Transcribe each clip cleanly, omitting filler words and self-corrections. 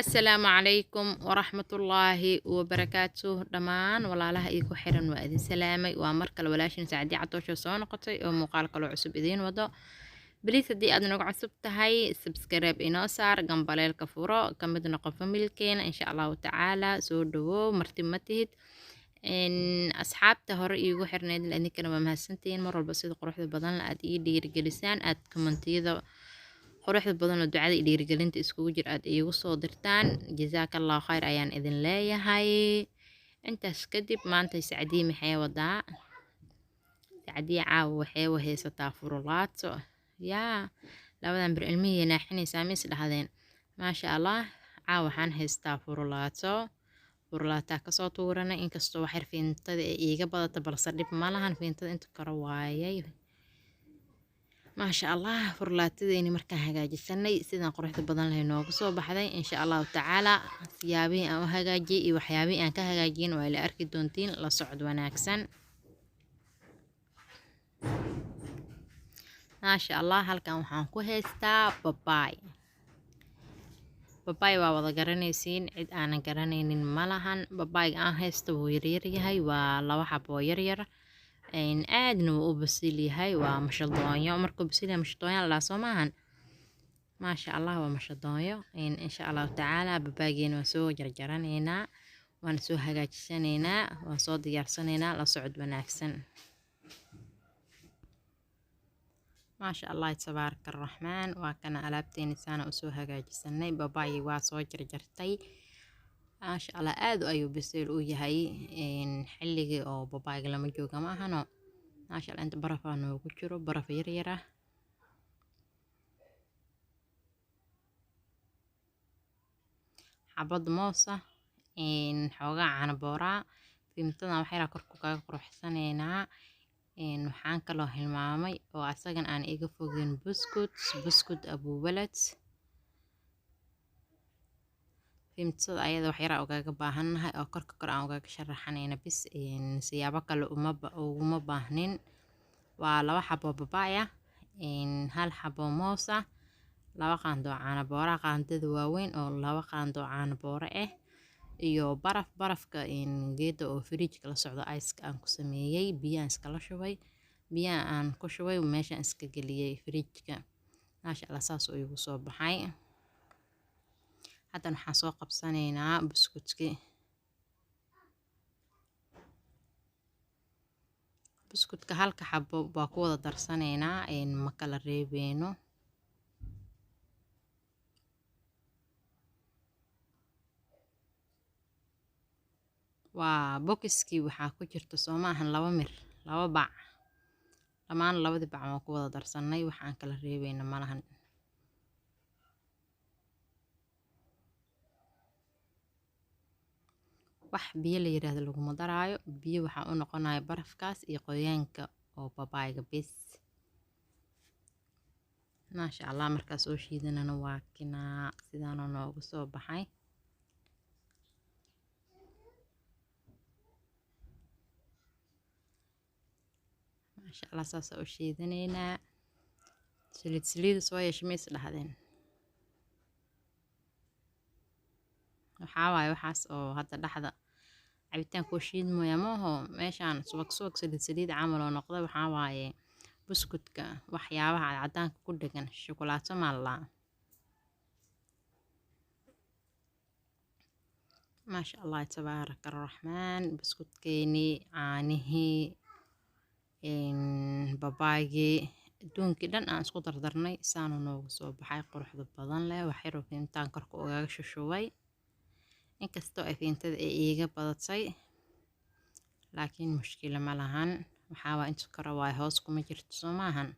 Asalaamu calaykum waraxmatullaahi wabarakaatuh. Dhammaan walaalaha ii ku xiran waa idin salaamay. Waa mar kale walaashin Sacdiya Catoosho soo noqotay oo muuqaal kaloo cusub idiin wado. Please, haddii aad nagu cusub tahay, subscribe inoo saar, gambaleelka furo, ka mid noqo familkeena insha Allahu tacaala. Soo dhawow, marti ma tihid. Asxaabta hore iigu xirneyd, idinkana waa mahadsantihiin mar walba sida quruxda badan aad ii dhiirigelisaan, aad kommentiyada quruxda badan oo ducada iyo dhiirigelinta iskugu jir aad iigu soo dirtaan. Jazaakallahu khayr ayaan idin leeyahay. Intaas kadib, maanta Sacdiye maxay wadaa? Sacdiye caawa waxay haysataa furulaato. Yaa labadan bir ilmihii naaxinaysaa ma is dhahdeen? Maasha Allah, caawa waxaan haystaa furulaato. Furulaataa kasoo tuuranay, inkastoo waxyar fiintada ay iiga badata, balse dhib ma lahan, fiintada inta kore waayay. Maasha Allah, furlaatadeeni markaan hagaajisanay sidaan quruxda badan leh noogu soo baxday. Insha Allahu tacaala, siyaabihii aan u hagaajiyey iyo waxyaabihii aan ka hagaajiyin waa ila arki doontiin. La socod wanaagsan. Maasha Allah, halkan waxaan ku haystaa babaay. Babaay waa wada garanaysiin, cid aanan garanaynin ma lahan. Babaayga aan haysto wuu yaryar yahay, waa laba xabo oo yaryar, aadna wuu u basil yahay. Waa mashadoonyo, markuu basil yahay mashadoonyo la dhahaa, soo maahan? Maasha Allah, waa mashadoonyo. Insha Allahu tacaala, babaageena waan soo jarjaranaynaa, waan soo hagaajisanaynaa, waan soo diyaarsanaynaa. La socod wanaagsan. Maasha Allah, tabaaraka araxmaan. Waa kana alaabteeni saana usoo hagaajisanay. Babaaygi waa soo jarjartay. Maasha Allah, aad ayuu bisil u yahay. Xilligii oo babaayga lama jooga, ma ahano? Maasha Allah, inta barafaa noogu jiro, baraf yar yar ah. Xabad moos ah, xoogaa caano booraa, fiimtadan wax yaraa korka kaga quruxsanaynaa. Waxaan kaloo hilmaamay oo asagan aan iga fogin buskut, buskut abuubalad. Fiimtada ayada wax yaraa ugaga baahannahay oo korka kor aan ugaga sharaxanayna bis, siyaabo kale uma uguma baahnin. Waa laba xabo babaay ah, hal xabo moos ah, laba qaando oo caano boora, qaandada waaweyn oo laba qaando oo caano boora ah, iyo baraf. Barafka geeda oo fridge la socdo, ice aan ku sameeyey, biyaan iskala shubay, biyaha aan ku shubay meeshaan iska geliyey fridge-ka. Maasha Allah, saas oo igu soo baxay. Haddana waxaan soo qabsanaynaa buskudkii. Buskudka halka xabo baa ku wada darsanaynaa, ma kala reebeyno. Waa bokiskii waxaa ku jirta, soo maahan, laba mir, laba bac. Dhammaan labadii bac waan ku wada darsanay, waxaan kala reebeyna malahan. Wax biyo la yiraahdo laguma daraayo. Biyo waxaa u noqonaya barafkaas iyo qoyaanka oo babaayga bis. Maasha Allah, markaa soo shiidanana waa kinaa, sidaanoo noogu soo baxay. Maasha Allah, saasaa u shiidanaynaa. Saliid saliida soo yeesha ma is dhahdeen? Waxaa waaye waxaas oo hadda dhexda cabitaankuu shiidmooya maaho, meeshaan subag subag, saliid saliid camal oo noqda. Waxaa waaye buskudka waxyaabaha cadcadaanka ku dhegan, shukulaato maa. Maasha Allah, tabaaraka araxmaan. Buskudkeenii, caanihii, babaygii, adduunkii dhan aan isku dardarnay saanu noogu soo baxay quruxda badan leh. Waxyar fiintaan korka ugaga shushubay, inkastoo ay fiintada ay iiga badatay, laakiin mushkila ma lahan. Waxaa waa inta kore waay, hoos kuma jirto, soo maahan?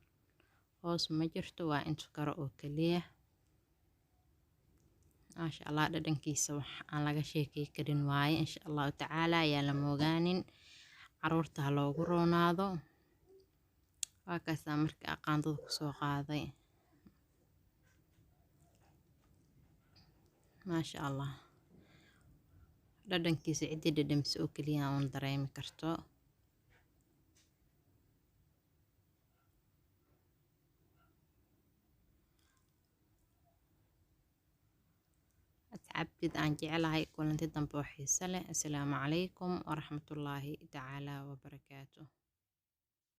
Hoos ma jirto, waa inta kore oo keliya. Maasha Allah, dhadhankiisa wax aan laga sheekey karin waaye. Insha Allahu tacaala, ayaa la moogaanin, caruurta ha loogu roonaado. Waa kaasaa marka qaandada kusoo qaaday. Maasha Allah, dhadhankiisa ciddii dhadhamisa oo keliya uun dareemi karto. Asxaabteeda. rabtid aan jecelahay. Kulanti dambe oo xiise leh. Assalaamu calaykum waraxmatullaahi tacaala wabarakaatu.